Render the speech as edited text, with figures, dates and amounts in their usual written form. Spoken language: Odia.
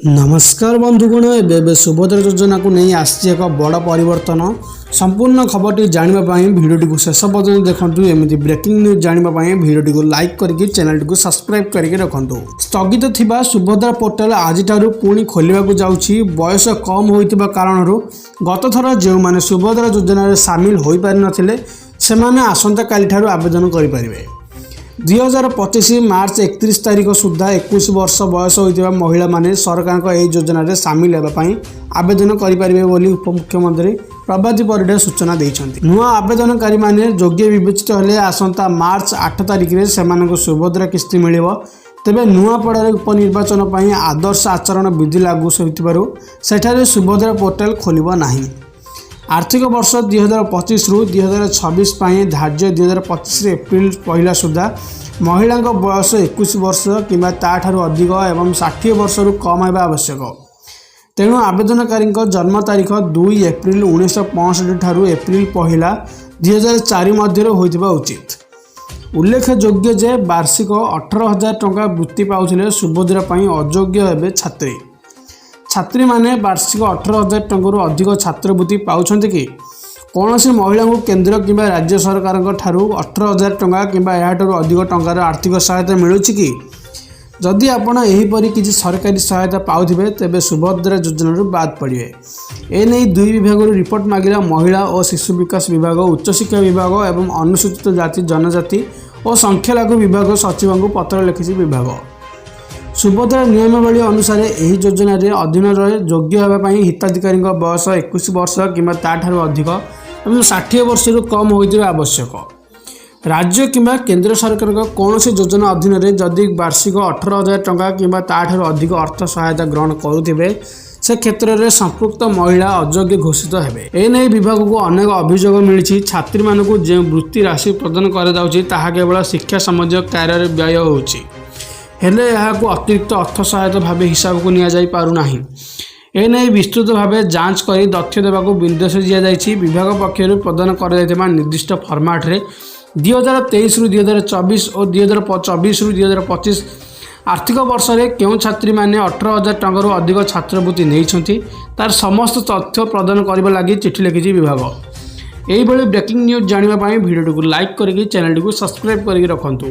ନମସ୍କାର ବନ୍ଧୁଗଣ, ଏବେ ଏବେ ସୁଭଦ୍ରା ଯୋଜନାକୁ ନେଇ ଆସିଛି ଏକ ବଡ଼ ପରିବର୍ତ୍ତନ। ସମ୍ପୂର୍ଣ୍ଣ ଖବରଟି ଜାଣିବା ପାଇଁ ଭିଡ଼ିଓଟିକୁ ଶେଷ ପର୍ଯ୍ୟନ୍ତ ଦେଖନ୍ତୁ। ଏମିତି ବ୍ରେକିଂ ନ୍ୟୁଜ୍ ଜାଣିବା ପାଇଁ ଭିଡ଼ିଓଟିକୁ ଲାଇକ୍ କରିକି ଚ୍ୟାନେଲଟିକୁ ସବସ୍କ୍ରାଇବ୍ କରିକି ରଖନ୍ତୁ। ସ୍ଥଗିତ ଥିବା ସୁଭଦ୍ରା ପୋର୍ଟାଲ ଆଜିଠାରୁ ପୁଣି ଖୋଲିବାକୁ ଯାଉଛି। ବୟସ କମ୍ ହୋଇଥିବା କାରଣରୁ ଗତଥର ଯେଉଁମାନେ ସୁଭଦ୍ରା ଯୋଜନାରେ ସାମିଲ ହୋଇପାରିନଥିଲେ, ସେମାନେ ଆସନ୍ତାକାଲିଠାରୁ ଆବେଦନ କରିପାରିବେ। 2025 ମାର୍ଚ୍ଚ 31 ତାରିଖ ସୁଦ୍ଧା 21 ବର୍ଷ ବୟସ ହୋଇଥିବା ମହିଳାମାନେ ସରକାରଙ୍କ ଏହି ଯୋଜନାରେ ସାମିଲ ହେବା ପାଇଁ ଆବେଦନ କରିପାରିବେ ବୋଲି ଉପମୁଖ୍ୟମନ୍ତ୍ରୀ ପ୍ରଭାତୀ ପରିଡ଼ା ସୂଚନା ଦେଇଛନ୍ତି। ନୂଆ ଆବେଦନକାରୀମାନେ ଯୋଗ୍ୟ ବିବେଚିତ ହେଲେ ଆସନ୍ତା ମାର୍ଚ୍ଚ 8 ତାରିଖରେ ସେମାନଙ୍କୁ ସୁଭଦ୍ରା କିସ୍ତି ମିଳିବ। ତେବେ ନୂଆପଡ଼ାରେ ଉପନିର୍ବାଚନ ପାଇଁ ଆଦର୍ଶ ଆଚରଣ ବିଧି ଲାଗୁ ହୋଇଥିବାରୁ ସେଠାରେ ସୁଭଦ୍ରା ପୋର୍ଟାଲ ଖୋଲିବ ନାହିଁ। ଆର୍ଥିକ ବର୍ଷ 2025ରୁ 2026 ପାଇଁ ଧାର୍ଯ୍ୟ 2025 ଏପ୍ରିଲ 1 ସୁଦ୍ଧା ମହିଳାଙ୍କ ବୟସ 21 ବର୍ଷ କିମ୍ବା ତା'ଠାରୁ ଅଧିକ ଏବଂ 60 ବର୍ଷରୁ କମ୍ ହେବା ଆବଶ୍ୟକ। ତେଣୁ ଆବେଦନକାରୀଙ୍କ ଜନ୍ମ ତାରିଖ 2 ଏପ୍ରିଲ 1965 ଠାରୁ ଏପ୍ରିଲ 1 2004 ମଧ୍ୟରେ ହୋଇଥିବା ଉଚିତ। ଉଲ୍ଲେଖଯୋଗ୍ୟ ଯେ ବାର୍ଷିକ 18,000 ଟଙ୍କା ବୃତ୍ତି ପାଉଥିଲେ ସୁଭଦ୍ରା ପାଇଁ ଅଯୋଗ୍ୟ ହେବେ ଛାତ୍ରୀ। ଛାତ୍ରୀମାନେ ବାର୍ଷିକ 18,000 ଟଙ୍କାରୁ ଅଧିକ ଛାତ୍ରବୃତ୍ତି ପାଉଛନ୍ତି କି? କୌଣସି ମହିଳାଙ୍କୁ କେନ୍ଦ୍ର କିମ୍ବା ରାଜ୍ୟ ସରକାରଙ୍କ ଠାରୁ 18,000 ଟଙ୍କା କିମ୍ବା ଏହାଠାରୁ ଅଧିକ ଟଙ୍କାର ଆର୍ଥିକ ସହାୟତା ମିଳୁଛି କି? ଯଦି ଆପଣ ଏହିପରି କିଛି ସରକାରୀ ସହାୟତା ପାଉଥିବେ, ତେବେ ସୁଭଦ୍ରା ଯୋଜନାରୁ ବାଦ୍ ପଡ଼ିବେ। ଏନେଇ ଦୁଇ ବିଭାଗରୁ ରିପୋର୍ଟ ମାଗିଲା ମହିଳା ଓ ଶିଶୁ ବିକାଶ ବିଭାଗ। ଉଚ୍ଚଶିକ୍ଷା ବିଭାଗ ଏବଂ ଅନୁସୂଚିତ ଜାତି, ଜନଜାତି ଓ ସଂଖ୍ୟାଲଘୁ ବିଭାଗ ସଚିବଙ୍କୁ ପତ୍ର ଲେଖିଛି ବିଭାଗ। ସୁଭଦ୍ରା ନିୟମାବଳୀ ଅନୁସାରେ ଏହି ଯୋଜନାରେ ଅଧୀନରେ ଯୋଗ୍ୟ ହେବା ପାଇଁ ହିତାଧିକାରୀଙ୍କ ବୟସ 21 ବର୍ଷ କିମ୍ବା ତା'ଠାରୁ ଅଧିକ ଏବଂ 60 ବର୍ଷରୁ କମ୍ ହୋଇଥିବା ଆବଶ୍ୟକ। ରାଜ୍ୟ କିମ୍ବା କେନ୍ଦ୍ର ସରକାରଙ୍କ କୌଣସି ଯୋଜନା ଅଧୀନରେ ଯଦି ବାର୍ଷିକ 18,000 ଟଙ୍କା କିମ୍ବା ତା'ଠାରୁ ଅଧିକ ଅର୍ଥ ସହାୟତା ଗ୍ରହଣ କରୁଥିବେ, ସେ କ୍ଷେତ୍ରରେ ସମ୍ପୃକ୍ତ ମହିଳା ଅଯୋଗ୍ୟ ଘୋଷିତ ହେବେ। ଏନେଇ ବିଭାଗକୁ ଅନେକ ଅଭିଯୋଗ ମିଳିଛି। ଛାତ୍ରୀମାନଙ୍କୁ ଯେଉଁ ବୃତ୍ତି ରାଶି ପ୍ରଦାନ କରାଯାଉଛି, ତାହା କେବଳ ଶିକ୍ଷା ସମ୍ବନ୍ଧୀୟ କାର୍ଯ୍ୟରେ ବ୍ୟୟ ହେଉଛି। ହେଲେ ଏହାକୁ ଅତିରିକ୍ତ ଅର୍ଥ ସହାୟତା ଭାବେ ହିସାବକୁ ନିଆଯାଇ ପାରୁନାହିଁ। ଏନେଇ ବିସ୍ତୃତ ଭାବେ ଯାଞ୍ଚ କରି ତଥ୍ୟ ଦେବାକୁ ନିର୍ଦ୍ଦେଶ ଦିଆଯାଇଛି। ବିଭାଗ ପକ୍ଷରୁ ପ୍ରଦାନ କରାଯାଇଥିବା ନିର୍ଦ୍ଦିଷ୍ଟ ଫର୍ମାଟରେ 2023ରୁ 2024 ଓ 2024ରୁ 2025 ଆର୍ଥିକ ବର୍ଷରେ କେଉଁ ଛାତ୍ରୀମାନେ 18,000 ଟଙ୍କାରୁ ଅଧିକ ଛାତ୍ରବୃତ୍ତି ନେଇଛନ୍ତି, ତାର ସମସ୍ତ ତଥ୍ୟ ପ୍ରଦାନ କରିବା ଲାଗି ଚିଠି ଲେଖିଛି ବିଭାଗ। ଏଇଭଳି ବ୍ରେକିଂ ନ୍ୟୁଜ୍ ଜାଣିବା ପାଇଁ ଭିଡ଼ିଓଟିକୁ ଲାଇକ୍ କରିକି ଚ୍ୟାନେଲଟିକୁ ସବସ୍କ୍ରାଇବ୍ କରିକି ରଖନ୍ତୁ।